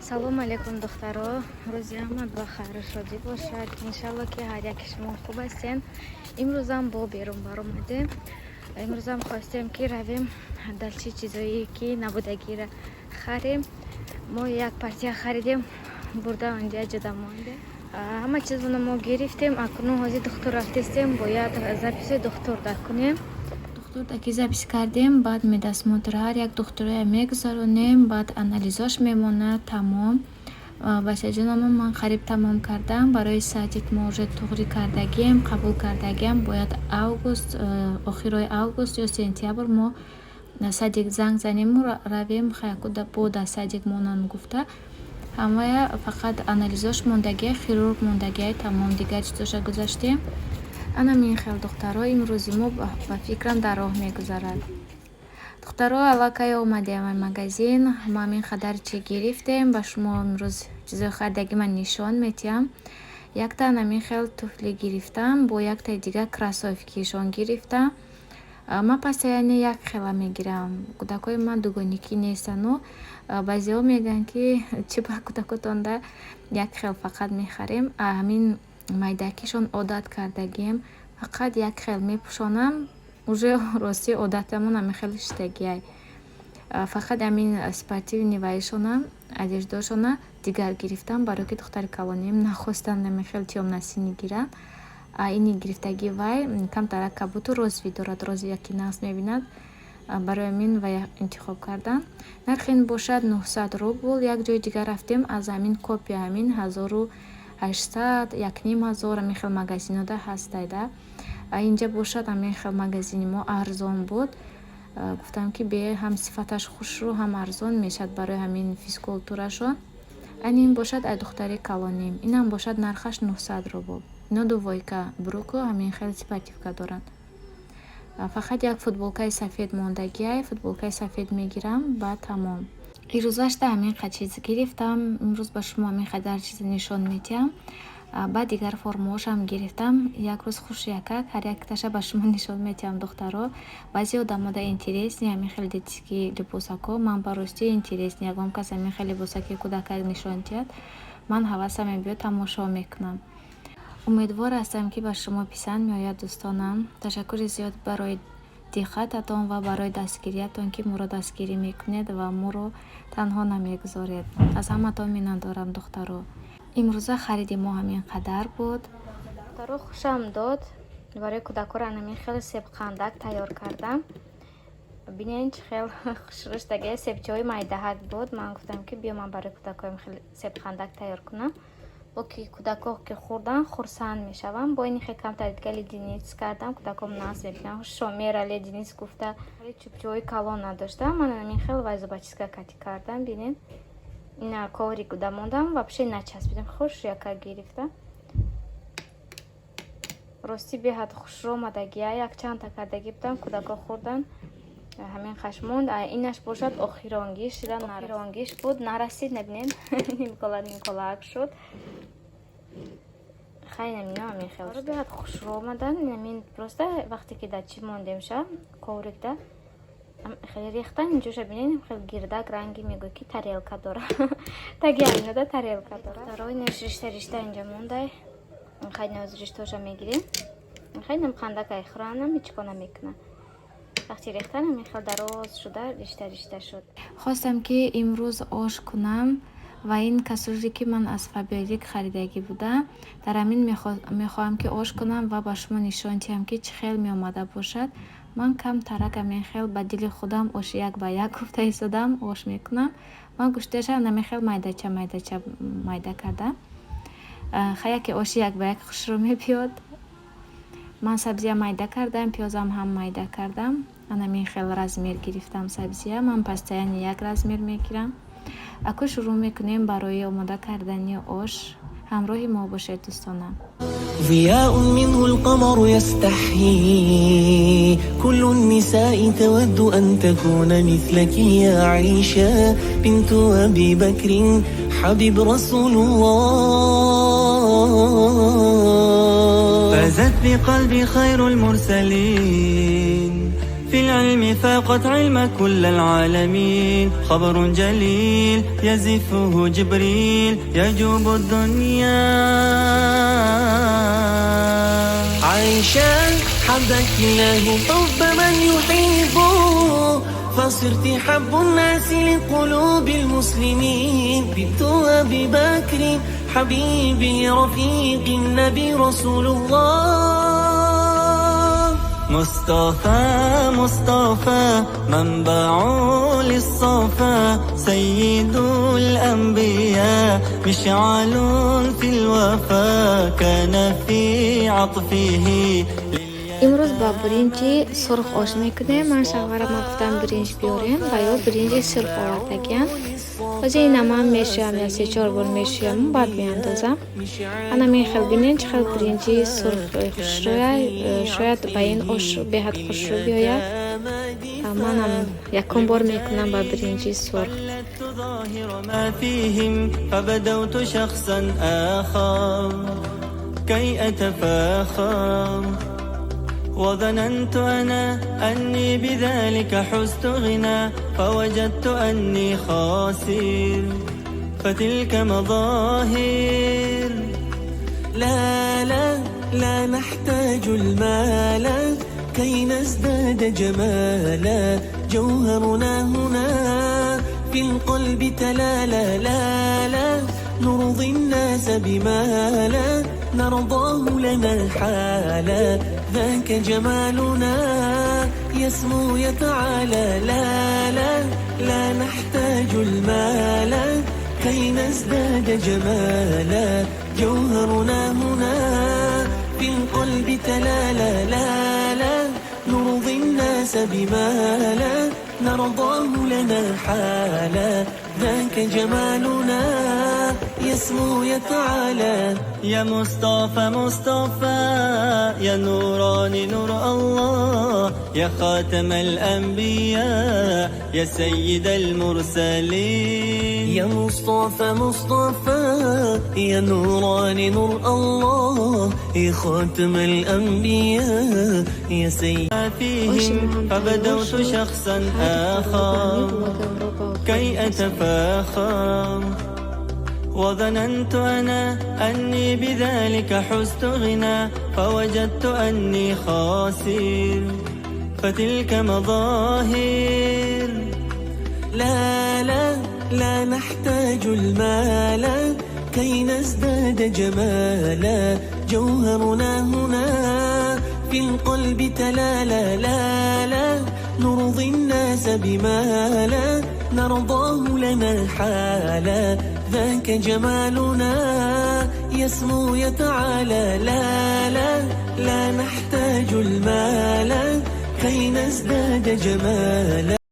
Салому алейкум, духтаро! Рӯзи ҳамат ба хайру шодӣ бошад. Иншалло, ки ҳар яки шумо хуб ҳастен. Имрӯзам бо берун баромадем. Имрӯзам хостем, ки равем, далчи чизое ки набудагиро харем. Мо як партия харидем, бурда онҷа ҷуда мондем. Ҳама чизоно мо гирифтем. Акнун ҳозир духтур рафтестем, бояд записи духтур кунем. Духтур даки запись кардем, баъд медосмотр ҳар як духтуроя мегузаронем, баъд анализош мемонад, тамом. Бачаҷонамо ман қариб тамом кардам. Барои садик мо уже туғрӣ кардагием, қабул кардагиам. Бояд август, охирои август ё сентябр мо садик занг занему, равем, хаяку бо дар садик монанд гуфта. Ҳамая фақат анализош мондагия, хирург мондагия, тамом, дигар чизоша гузаштем. Ана мин хел, духтаро, имрӯзи мо ба фикрам дар роҳ мегузарад. Духтаро, аллакай омадем ай магазин. Мо ҳамин қадар чӣ гирифтем, ба шумо имрӯз чизои харидагӣ ман нишон метиҳам. Якта ҳамин хел туфли гирифтам, бо яктаи дигар кроссовкишон гирифтам. Ман постоянно як хела мегирам. Кӯдакҳои ман дугоникӣ нестану баъзеҳо мегӯянд, ки чӣ ба кӯдакотонда як хел фақат мехарем. Ҳамин майдакишон одат кардагием, фақат як хел мепӯшонам. Уже ростӣ одатамон ҳамин хел шидагиай. Фақат ҳамин спортивный вайшона, одеждошона дигар гирифтам, барое ки духтари калониам нахостанд ҳамин хел тёмно-синий гиранд. А ини гирифтагӣ вай камтарак кабуту розовый дорад, розовый яке нағз мебинад, барои ҳамин вай интихоб кардам. Нархи ин бошад 900 рубл. Як ҷои дигар рафтем, аз ҳамин копия ҳамин 1800, 1500, ҳамин хел магазинода ҳастайда. Инҷа бошад, ҳамин хел магазини мо арзон буд. Гуфтам, ки бе ҳам сифаташ хушрӯ, ҳам арзон мешавад барои ҳамин физкултурашон. Ани ин бошад ай духтари калоним. Инам бошад нархаш 900 рубл. Ино двойка брюку, ҳамин хел спортивка доранд. Фақат як футболкаи сафед мондагиай, футболкаи сафед мегирам, баъд тамом. Ирӯзашта ҳамин қад чиз гирифтам. Имрӯз ба шумо ҳамин қадар чиз нишон медиҳам. Баъд дигар формаҳошам гирифтам. Як рӯз хуш якак ҳар якташа ба шумо нишон медиҳам, духтаро. Баъзе одамода интересный ҳамин хел детский либосако, ман ба ростӣ интересный. Ягон кас ҳамин хел либосаки кӯдакак нишон диҳад, ман ҳавасам мебиёд, тамошо мекунам. Умедвор ҳастам, ки ба шумо писанд меояд, дӯстонам. Ташаккури зиёд барои диққататон ва барои дастгириятон, ки моро дастгирӣ мекунед ва моро танҳо намегузоред. Аз ҳаматон миннатдорам, духтаро. Имрӯза хариди мо ҳамин қадар буд. Духтаро, хушам дод. Барои кӯдакҳоро ҳамин хел себқандак тайёр кардам. Бинед, чӣ хел хушрӯштагия, себчаҳои майдаҳак буд. Ман гуфтам, ки биё, ман барои кӯдакҳоям хеле себқандак тайёр кунам, бо ки кӯдакҳо ки хӯрдан, хурсанд мешаванд. Бо ин хел камтар дига леденец кардам, кӯдакҳом нағз мебинанд, хушшон мера леденец гуфта. Чӯбчаҳои калон надоштам, ман ҳамин хел вай зубочистка кати кардам. Бинед, ина коврик уда мондам, вообще начаспидам, хуш яка гирифта. Ростӣ беҳад хушрӯ омадагия. Якчандта кардагӣ будам, кӯдакҳо хӯрдан, ҳамин қаш монд. Инаш бошад охиронгиш шида, охиронгиш буд, нарасид. Набинед, нимкола нимколаак шуд. Хай, намино ҳамин хел беҳад хушрӯ омадан. Намин просто вақте ки дар чӣ мондемша, коврикда хеле рехтан, инҷоша бинед, хел гирдак ранги мегӯй, ки тарелка дора, таги ҳаминода тарелка дора. Инаш ришта ришта инҷа мондай. Хай, ноз ришташа мегирем. Хай, нам қандакай хӯранам, ҳеҷ кор намекунад. Вақти рехтан ҳамин хел дароз шуда, ришта ришта шуд. Хостам, ки имрӯз ош кунам ва ин кастрюле, ки ман аз Фаберлик харидагӣ будам, дар ҳамин мехоҳам, ки ош кунам ва ба шумо нишон диҳам, ки чӣ хел меомада бошад. Ман камтарак ҳамин хел ба дили худам оши як ба як гуфта истодам, ош мекунам. Ман гӯшташа ҳамин хел майдача майдача майда кардам. Хай, яке оши як ба як хушрӯ мебиёд. Ман сабзия майда кардам, пиёзам ҳам майда кардам. Анамин хел размер гирифтам сабзия. Ман постоянно як размер мегирам. Акӯ шурӯъ мекунем барои омода кардани ош. Ҳамроҳи мо бошед, дӯстонам. ضياء منه القمر يستحيي، كل النساء تود أن تكون مثلك يا عائشة بنت أبي بكر حبيب رسول الله. فازت بقلبي خير المرسلين. في العلم فاقت علم كل العالمين. خبر جليل يزفه جبريل يجوب الدنيا. عائشة حبك الله حب من يحبه، فصرت حب الناس لقلوب المسلمين. بنت أبي بكر حبيبي رفيق النبي رسول الله. مصطفى مصطفى منبع للصفا، سيد الأنبياء مشعل في الوفا، كان في عطفه. Имрӯз ба биринҷи сурх ош мекунем. Ман шавҳарама гуфтам, биринҷ биёрем ва ё биринҷи сурх овардагиам. Ҳозир ина ман мешӯям, я се-чор бор мешӯяму баъд меандозам. Ана мехел, бинен, чӣ хел биринҷи сурх хушрӯя. Шояд ба ин ош беҳад хушрӯ биёяд. Манам якум бор мекунам ба биринҷи сурх. فبدوت شخصا آخر كي أتفاخر، وظننت أنا أني بذلك حزت غنى، فوجدت أني خاسر فتلك مظاهر. لا لا لا نحتاج المال كي نزداد جمالا، جوهرنا هنا في القلب تلالا. لا لا نرضي الناس بما لا نرضاه لنا حالا، ذاك جمالنا يسمو يتعالى. لا لا لا نحتاج المال كي نزداد جمالا، جوهرنا هنا في القلب تلالا. لا لا نرضي الناس بما لا نرضاه لنا حالا، ذاك جمالنا يسمو يتعالى. يا مصطفى مصطفى يا نوراني نور الله، يا خاتم الأنبياء يا سيد المرسلين. يا مصطفى مصطفى يا نوراني نور الله، يا خاتم الأنبياء يا سيد فيهم. فبدوت شخصا آخر كي أتفاخر، وظننت أنا أني بذلك حزت غنى، فوجدت أني خاسر فتلك مظاهر. لا لا لا نحتاج المال كي نزداد جمالا، جوهرنا هنا في القلب تلالا. لا لا نرضي الناس بما لا نرضاه لنا حالا، ذاك جمالنا يسمو يتعالى. لا لا لا نحتاج المال كي نزداد جمالا.